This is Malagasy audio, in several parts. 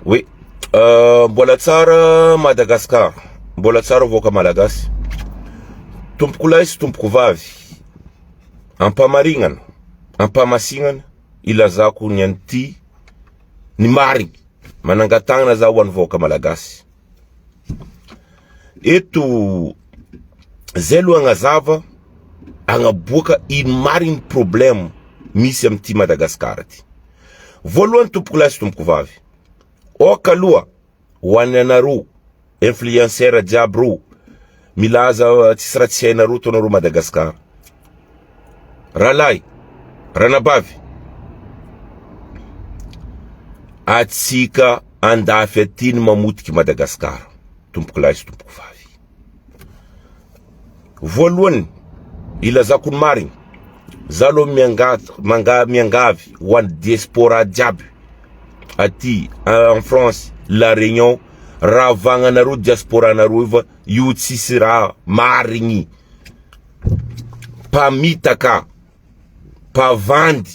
Oui. Euh, mbola tsara Madagascar. Mbola tsara vahoaka malagasy. Tompoko lahy sy tompoko vavy. Ampamarignana, ampamasignana ilazako ny an'ity ny marigny. Manangan-tagnana za ho an'ny vahoaka malagasy. Eto zay aloha agnazava agnaboaka ino marigny problème misy amin'ity Madagascar ty. Voalohany tompoko lahy sy tompoko vavy, ok aloha ho an'ny anareo influenceur jiaby reo milaza tsisy raha tsy hainareo to anareo Madagascar. Rahalahy, ranabavy, atsika andafy aty ny mamotiky Madagascar, tompoko lahy sy tompoko vavy. Voalohany, ilazako ny marigny, za aloha miangavy, manga, miangavy ho an'ny diaspora jiaby aty en France, La Réunion, ravagnanareo diaspora-nareo io fa io tsisy raha marigny, mpamitaka, mpavandy,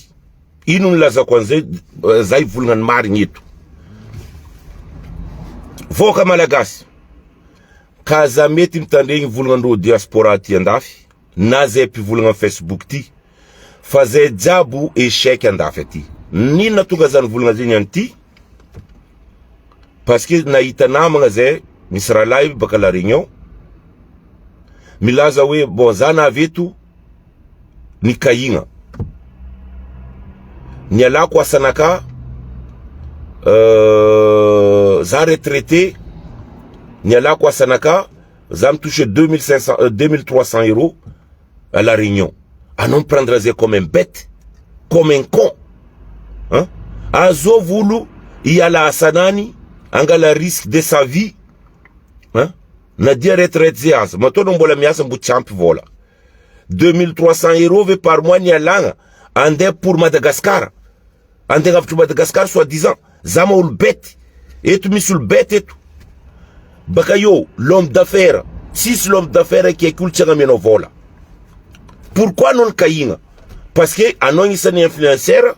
ino nilazako an'izay, za hivolagna ny marigny eto. Vahoaka malagasy, Ka aza mety mitandregny volagnandreo diaspora aty andafy na zay mpivolagna am facebook ty fa zay jiaby echec andafy aty. N'inona tonga zany volagna zegny anty parce que nahita namagna zay misy rahalahy baka la réunion milaza hoe bon za navy eto nikahigna nialako asanaka euh, za retraité nialako asanaka za mitouche 2500 euh, 2300 euros à la réunion. Anao miprendre zay comme un bête, comme un con, hein? Azovy olo hiala asanany angala risque de sa vie, hein? Na dia retraite zay aza matoa anao mbola miasa mbo tsy ampy vola. 2300 euros ve par mois nialagna andeha pour Madagascar, andeha agnavotry Madagascar soi disant za ma olo bête eto, misy olo bête eto. Baka eo l'homme d'affaires, tsisy l'homme d'affaires akaiky olo tsy agnamianao vola. Pourquoi anao nikahigna? Parce que anao agnisan'ny influenceur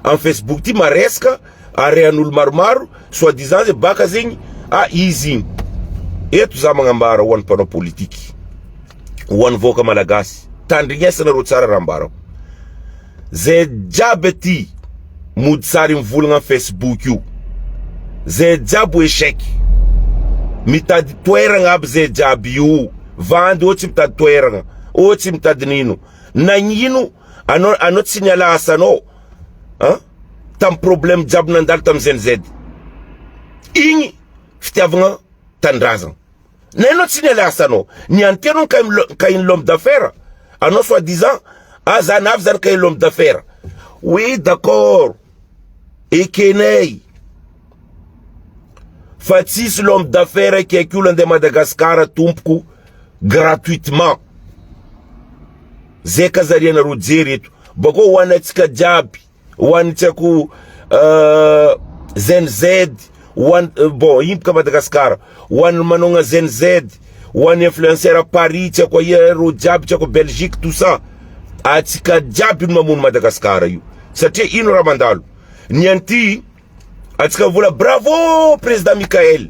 am Facebook ty maresaka arehan'olo maromaro soi disant zay baka zegny ah izy igny. Eto za magnambara ho an'ny mpanao politiky, ho an'ny vahoaka malagasy, tandrignesanareo tsara raha ambarako. Zay jiaby aty mody sary mivolagna am Facebook io, zay jiaby ho echec. Mitady toeragna aby zay jiaby io, vandy ô tsy mitady toeragna, ô tsy mitady nino. Nagnino anao anao tsy niala asanao an tam problème jiaby nandalo tam Gen Z igny fitiavagna tanindrazagna. Na enao tsy niala asanao, ny antenao kainy l'homme d'affaires, anao soi disant ah za navy zany kainy l'homme d'affaires. Oui d'accord, ekenay fa tsisy l'homme d'affaires akaiky olo andeha Madagascar tompoko gratuitement. Zay kazarianareo jery eto. Bakao ho antsika jiaby, ho an'ny tsy haiko euh, Gen Z, ho an euh, bon ino boka Madagascar, ho an'ny manogna Gen Z, ho an'ny influenceur Paris tsy haiko aia reo jiaby tsy haiko Belgique tout ça. Atsika jiaby no mamono Madagascar io. Satria ino raha mandalo? Ny anty atsika vola bravo président Michael.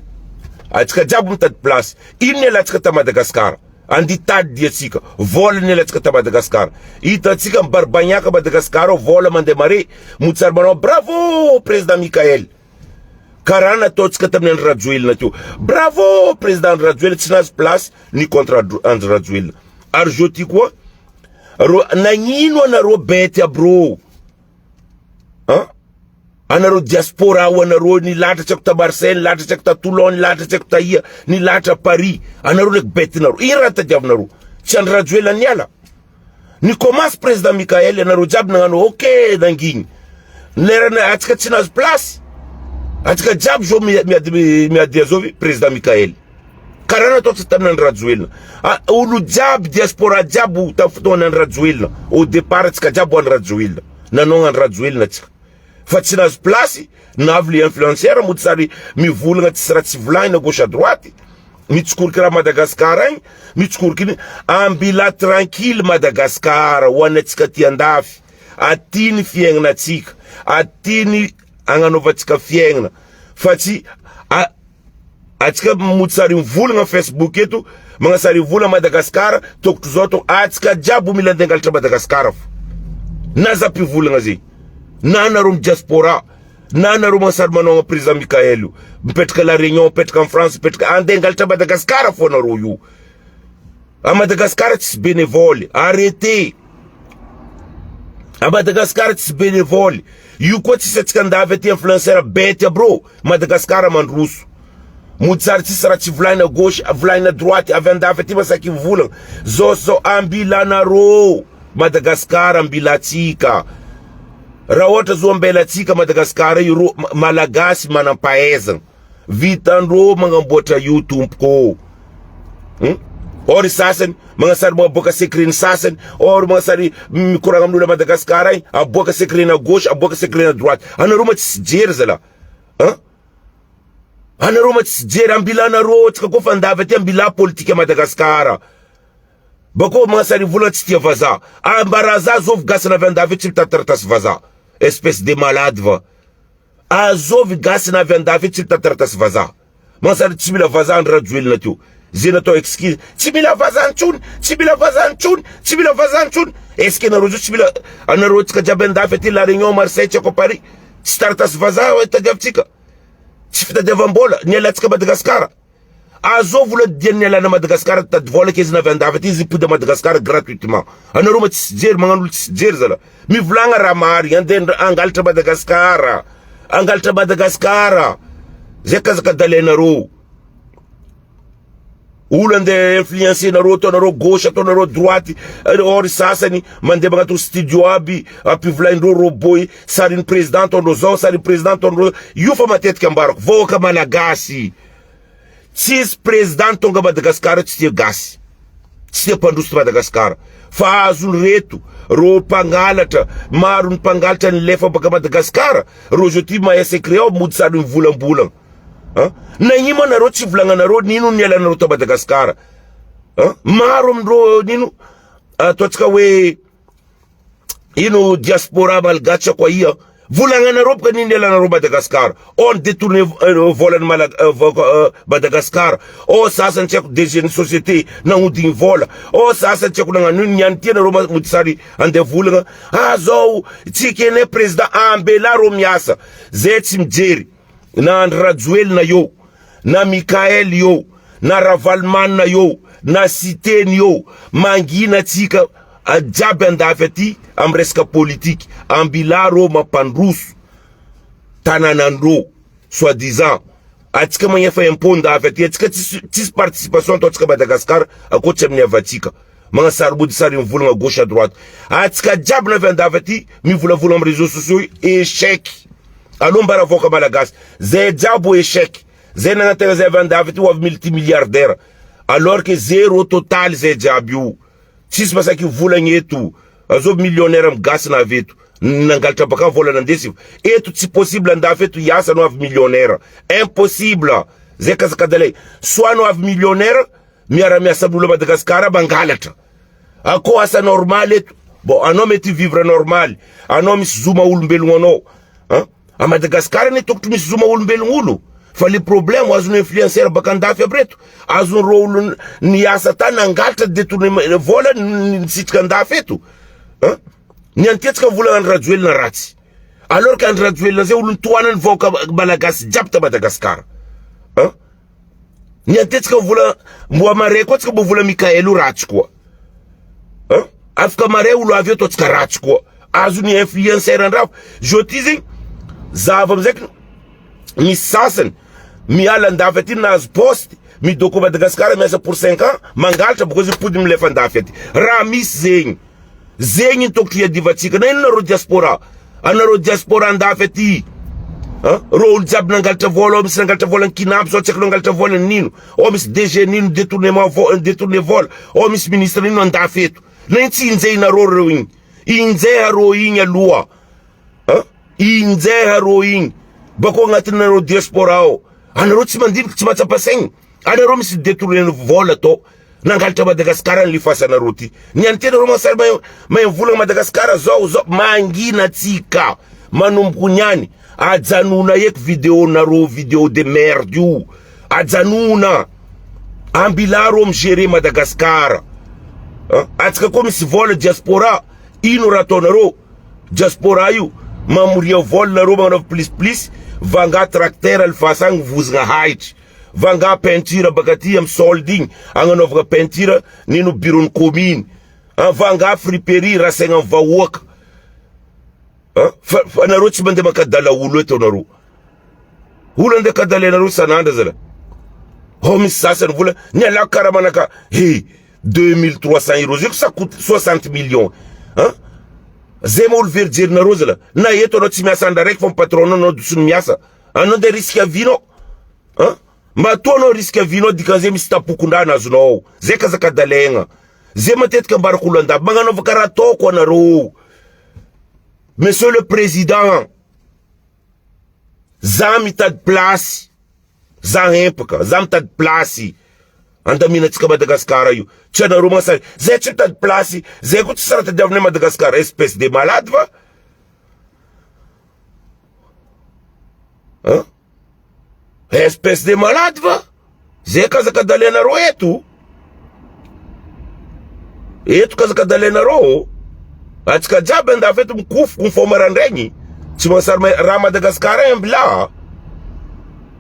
Atsika jiaby mitady place. Ino ny alatsika ta Madagascar? Andia tady dia tsika. Vola ny alatsika ta Madagascar. Hitantsika mibaribagnaka Madagascar ao vola mandeha mare. Motsary manao bravo président Michael. Karaha nataontsika tamin'ny Andry Rajoelina teo. Bravo président Andry Rajoelina tsy nahazo place ny contre Andry Rajoelina. Ary zo ty koa ro nagnino anareo bête aby rô? Hein? Anareo diaspora ao anareo nilahatra tsy haiko ta Marseille, nilahatra tsy haiko ta Toulon, nilahatra tsy haiko ta ia, nilahatra Paris. Anareo ndraiky bête nareo. Ino raha tadiavinareo? Tsy Andry Rajoelina niala. Ny commence président Michael anareo jiaby nagnano ok nangigny. Lerana atsika tsy nahazo place. Atsika jiaby zao miady miady azovy président Michael. Karaha natao tsy tamin'ny Andry Rajoelina. Ah, olo jiaby diaspora jiaby tamin'ny fotoana Andry Rajoelina. Au départ atsika jiaby ho Andry Rajoelina. Nanao Andry Rajoelina atsika. Fa tsy nahazo place, navy le influenceur mody sary mivolagna tsisy raha tsy volagnina gauche à droite. Mitsikoriky raha Madagascar agny, mitsikoriky ny ambila tranquille Madagascar ho an'ny atsika aty andafy. Aty ny fiaignana atsika, aty ny agnanaovantsika fiaignana. fa tsy atsika mody sary mivolagna Facebook eto magnasary vola Madagascar tokotro zao to atsika jiaby mila andeha angalatra Madagascar fo na za mpivolagna zegny na anareo amy diaspora na anareo magnasary manao président Michael io mipetraka La Réunion, mipetraka en France, mipetraka andeha angalatra Madagascar fo anareo io. A Madagascar tsisy bénévole, arrêtez. A Madagascar tsisy bénévole. Io koa tsisy atsika andavy aty influenceur bête aby rô. Madagascar mandroso. Mody sary tsisy raha tsy volagnina gauche, volagnina droite, avy andafy aty masaky mivolagna. Zao sy zao ambilanarô. Madagascar ambilantsika. Raha ohatra zo ambelatsika Madagascar io rô Malagasy manam-pahaizana. Vitandreo magnamboatra io tompoko. Or sasany magnasary maboaka secret ny sasany, or magnasary mikoragna amin'olo a Madagascar agny, aboaka secret na gauche, aboaka secret na droite. Anareo ma tsisy jery zala. Hein? Anareo ma tsisy jery ambilanareo tsika koa fandavy aty ambila politique Madagascar. Bakô magnasary vola tsy tia vazaha. Ambaraza zovy gasy avy andafy tsy mitady taratasy vazaha. Espèce de malade va. Azovy gasy na avy andafy tsy mitady taratasy vazaha. Mansary tsy mila vazaha Andry Rajoelina teo. Zay natao excuse. Tsy mila vazaha intsony, tsy mila vazaha intsony, tsy mila vazaha intsony. Est-ce que anareo zao tsy mila anareo tsika jiaby andafy aty La Réunion, Marseille, tsy ako Paris. Tsy taratasy vazaha tadiavintsika. Tsy fitadiavam-bola ny alantsika Madagasikara. Azao vola dian'ny nialana Madagascar tady vola kezina avy andafy aty izy hipody à Madagascar gratuitement. Anareo ma tsisy jery magnano olo tsisy jery zala. Mivolagna raha marigny andeha angalatra Madagascar. Angalatra Madagascar. Zay kazaka dalainareo. Olo andeha influencer nareo ataonareo gauche ataonareo droite or sasany mandeha magnatony studio aby ampivolaindreo robot sarin'ny président ataondreo zao sarin'ny président ataondreo io fa matetika ambarako vahoaka malagasy. Tsisy président tonga Madagascar tsy tia gasy. Tsy tia mpandroso Madagascar. Fa azony reto rô mpangalatra, maro ny mpangalatra nilefa baka Madagascar, rô zao ty mahay secret ao mody sary mivolambolagna. Hein? Nagnino ma nareo tsy volagnanareo nino nialanareo tao Madagascar? Hein? Maro amindreo nino ataontsika hoe ino diaspora malgache quoi ia volagnanareo boka nino nialanareo Madagascar. Oh ny détourné volan'ny Madagascar. Oh sasany tsy haiko DG ny société nagnodigny vola. Oh sasany tsy haiko nagnano ino niany ty anareo mody sary andeha volagna. Ah zao tsy ekenay président ambela rô miasa. Zay tsy mijery na Andry Rajoelina eo na Mickaël eo na Ravalomanana eo na Siteny eo mangina atsika jiaby andafy aty amy resaka politique ambila rô mampandroso tanànandreo soi disant atsika magnefa impôt ndafy aty atsika tsisy participation ataontsika Madagascar akoatsy amin'ny avatsika magnasary mody sary mivolagna gauche à droite atsika jiaby navy andafy aty mivolavola amy réseaux sociaux échec aloha mbara vahoaka malagasy zay jiaby échec zay nagnantena zay avy andafy aty ho avy multimilliardaire alors que zéro total zay jiaby io tsisy masaky volagna eto azovy millionnaire amy gasy na avy eto nangalatra baka vola nandesy eto tsy possible andafy eto hiasa anao avy millionnaire impossible zay kazakadalay soit anao avy millionnaire miara-miasa amin'olo Madagasikara mangalatra akô asa normal eto bon anao mety vivre normal anao misy zoma olombelogno anao hein a Madagasikara ne tokotry misy zoma olombelogno olo fa le problème azon'ny influenceur baka andafy aby reto azony rô olo niasa tany nangalatra détourné vola nisitrika andafy eto hein ny antetsika vola Andry Rajoelina ratsy alors que Andry Rajoelina zay olo nitohanany vahoaka malagasy jiaby ta Madagasikara hein ny antetsika vola mbo mare koa tsika mbo vola Mikael io ratsy koa hein afaka mare olo avy eto atsika ratsy koa azony influenceur andrafo zo ty zegny zava amizay misy sasany miala andafy aty nahazo poste midoko Madagasikara miasa pour 5 ans mangalatra boko izy mipody milefa andafy aty raha misy zegny zegny ny tokotry iadivantsika na ino nareo diaspora anareo diaspora andafy aty rô olo jiaby nangalatra vola ao misy nangalatra vola ny kinampy zao tsy haiko nangalatra vola nino ao misy DG nino détournement détourné vola ao misy ministre nino andafy eto na ino tsy injehinareo reo igny injeha rô igny aloha injeha rô igny bako agnatinareo diaspora ao anareo tsy mandiniky tsy mahatsapa saigny anareo misy détourné vola atao nangalatra Madagasikara ny lifasanareo ty ny antenareo masary mahay mivolagna Madagasikara zao zao mangina atsika manomboko niany Ajanona eky vidéo nareo vidéo de merde io. Ajanona. Ambilà reo mi-gérer Madagascar. Atsika koa misy vola diaspora, ino raha ataonareo? Diaspora io, mamoria vola nareo magnanaova plus plus, vanga tracteur alefasa agny vozogna haitry. Vanga peinture baka aty amy solde igny, agnanaovagna peinture nino bureau ny commune. Vanga friperie rasaigna amy vahoaka. Fa fa nareo tsy mandeha mankadala olo eto nareo. Olo andeha kadalenareo isan'andro zala. Ao misy sasany vola ny alako karamanaka he 2300 euros zay ko ça coûte 60 millions. Hein? Zay ma olo very jerinareo zala. Na eto anao tsy miasa andra raiky fa patron anao dosony miasa. Anao ndeha risque avinao. Hein? Matoa anao risque avinao dikan'izay misy tapokondrana azonao. Zay kazakadalegna. Zay matetika ambarako olo andafy magnanaova karaha ataoko anareo. Monsieur le président, za mitady place, za hempaka, za mitady place andaminantsika Madagasikara io. Tsy anareo magnasary, zay tsy mitady place, zay koa tsy raha tadiavinay Madagasikara, espèce de malade va? Hein? Espèce de malade va? Zay kazakadalenareo eto. Eto kazakadalenareo. Atsika jiaby andafy eto mikofoko mifoha marandraigny. Tsy mansary raha Madagascar agny ambila.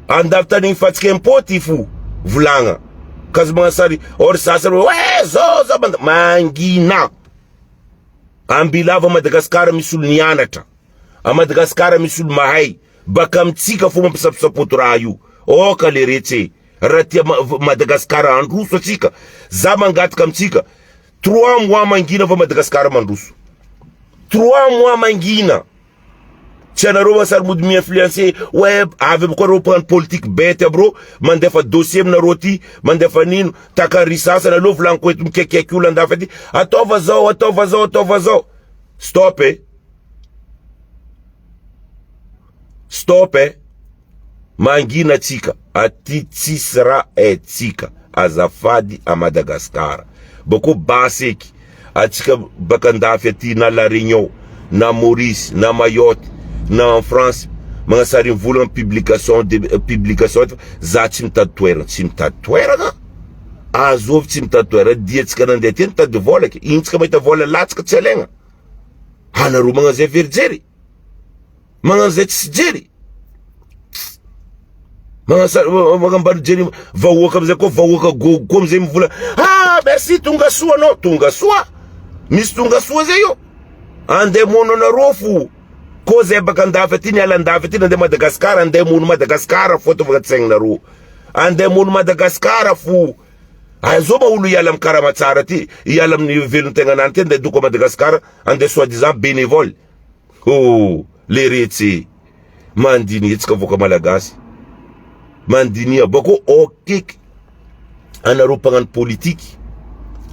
Andafy tany fatsika impôt ty fo volagna. Kazy magnasary or sasany hoe zao zao mangina. Ambilava Madagascar misy olo nianatra. A Madagascar misy olo mahay. Baka amintsika fo mampisaposapoto raha io. Oka leretsy e. Raha tia Madagascar handroso atsika, za mangataka amintsika, trois mois mangina fa Madagascar mandroso. Trois mois mangina. Tsy anareo masary mody mi-influencer, ouais, avy aby koa reo mpagnano politique bête aby reo, mandefa dossier aminareo aty, mandefa nino, takary sasany aleo volagniko eto mikaikaiky olo andafy aty, ataova zao, ataova zao, ataova zao. Stop e. Stop eh! Mangina tsika aty tsisy raha eh tsika azafady a Madagascar bako basy eky atsika baka andafy aty na la Réunion na Maurice na Mayotte na en France magnasary mivolagna publication de publication eto za tsy mitady toerana tsy mitady toerana azovy tsy mitady toerana dia tsika nandeha aty nitady vola ke ino tsika mahita vola latsaka tsy alaigna anareo magnano zay very jery Magnano zay tsy jery. Magnasa magnambany jery vahoaka amizay koa vahoaka gogo koa amizay mivola ah merci tonga soa anao tonga soa misy tonga soa zay io andeha mono anareo fo ko zay baka andafy aty niala andafy aty nandeha Madagascar andeha mono Madagascar fo ataovy agnaty saignanareo andeha mono Madagascar fo azao ma olo hiala amy karama tsara ty hiala amin'ny velon-tegnanany ty andeha doko Madagascar andeha soi disant bénévole Oh leretsy mandiniha tsika vahoaka malagasy mandiniha bako okeky anareo mpagnano politiky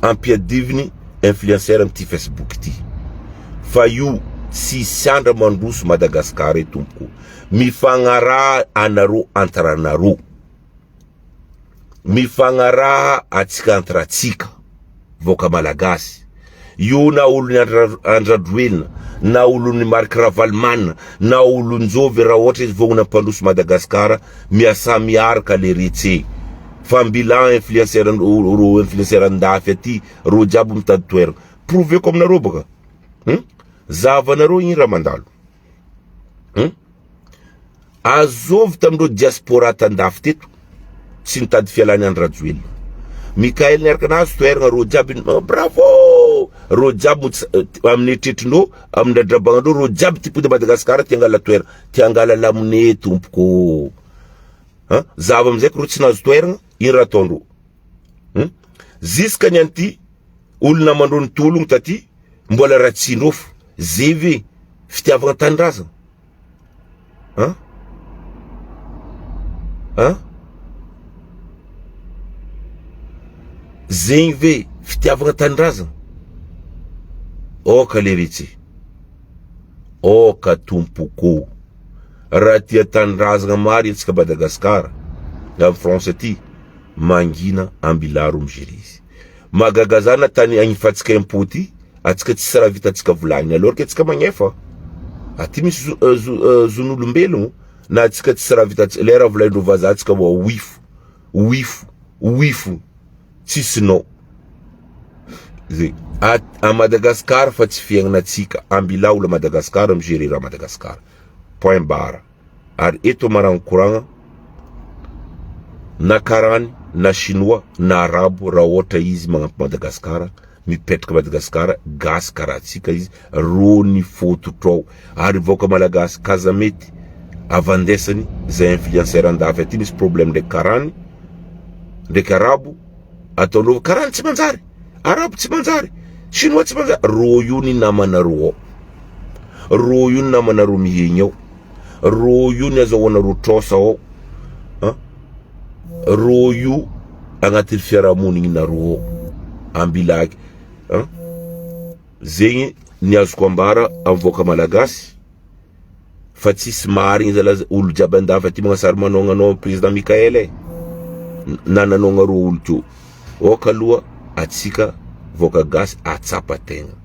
ampiadiviny influenceur amity facebook ty fa io tsisy andra mandroso Madagascar e tompoko mifagnaraha anareo entre anareo Mifagnaraha atsika entre atsika vaoka malagasy. Io na olon'i Andry Rajoelina na olon'i Marc Ravalomanana na olon-jovy raha ohatra izy vognona hampandroso Madagascar miasà miaraka leretsy fa mbilà influenceur ro influenceur andafy aty reo jiaby mitady toerana prouveko aminareo baka hum zahavanareo igny raha mandalo hum Azovy tamin'ireo diaspora tandafy teto tsy nitady fialany Andry Rajoelina. Mickaël niaraka nahazo toeragna reo jiaby oh, bravo! Reo jiaby amin'ny eritreritrinao, amin'ny dradrabagnandreo reo jiaby ty pody Madagascar ty angala toeragna, ty angala lamone tompoko. Ha? Zava amizay ko reo tsy nahazo toeragna, ino raha ataondreo? Hmm? Ziska ny anty olo namandreo nitologno taty mbola ratsindreo fo. Zay ve fitiavagna tanindrazagna? Hein? Hein? Zegny ve fitiavagna tanindrazagna? Aoka leretsy. Aoka tompoko. Raha tia tanindrazagna marina antsika Madagascar, am France aty, mangina ambilaro migery izy. Mahagaga zany tany agny fatsika impôt ty, atsika tsisy raha vitantsika volagnina alors que atsika magnefa. Aty misy zon'olombelogno na atsika tsisy raha vita le raha volaindreo vazaha atsika mba oifo oifo oifo tsisy non zay a Madagascar fa tsy fiaignanatsika ambila olo Madagascar mi-gérer raha Madagascar, point barre. Ary eto maragny koragna na karany na chinois na arabo, raha ohatra izy magnampy Madagasikara, mipetraka Madagasikara, gasy karaha atsika izy rô ny fototra ao. Ary vahoaka malagasy kaza mety avandesany zay influenceur andafy aty misy problème ndraiky karany ndraiky arabo, ataonao karany tsy manjary, arabo tsy manjary, chinois tsy manjary. Rô io ny namanareo ao, rô io ny namanareo mihegny ao, rô io ny azahoanareo trosa ao, rô io agnatin'ny fiarahamonigny nareo ao ambilaky zegny ny azoko ambara amin'ny vahoaka malagasy. Fa tsisy marigny zalahy, olo jiaby andafy aty magnasary manôgna anao président Mikael e, na nanôgna rô olo teo. Aoka aloha atsika vahoaka gasy atsapa tegna.